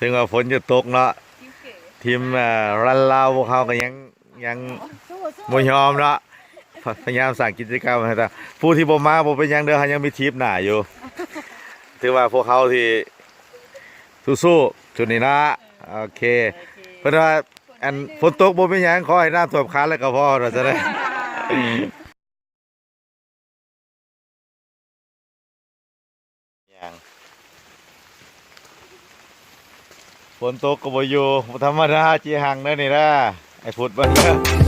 ເຖິງວ່າຝົນຈະຕົກເນາະ ທີມ ເອີ ຣັນລາວພວກເຮົາກໍຍັງ ຍັງບໍ່ຍອມເນາະ ພະ ພະຍາຍາມສ້າງກິດຈະກຳໃຫ້ຕາ ຜູ້ທີ່ບໍ່ມາບໍ່ເປັນຫຍັງເດີ ເຮົາຍັງມີທຣິບໜ້າຢູ່ ຖືວ່າພວກເຮົາທີ່ສູ້ໆ ຊຸດນີ້ເນາະ ໂອເຄ ເພິ່ນວ່າ ອັນ ຝົນຕົກບໍ່ເປັນຫຍັງ ຂໍໃຫ້ນ້ຳຖ້ວມຄັນແລ້ວກໍພໍ ວ່າຊັ້ນເດີ. ຫຍັງ ຝົນຕົກກໍບໍ່ຢູ່ ບໍ່ທຳມະດາ ຈີຮັງເດີນີ້ເດີ ໄອ້ພຸດມັນເດີ.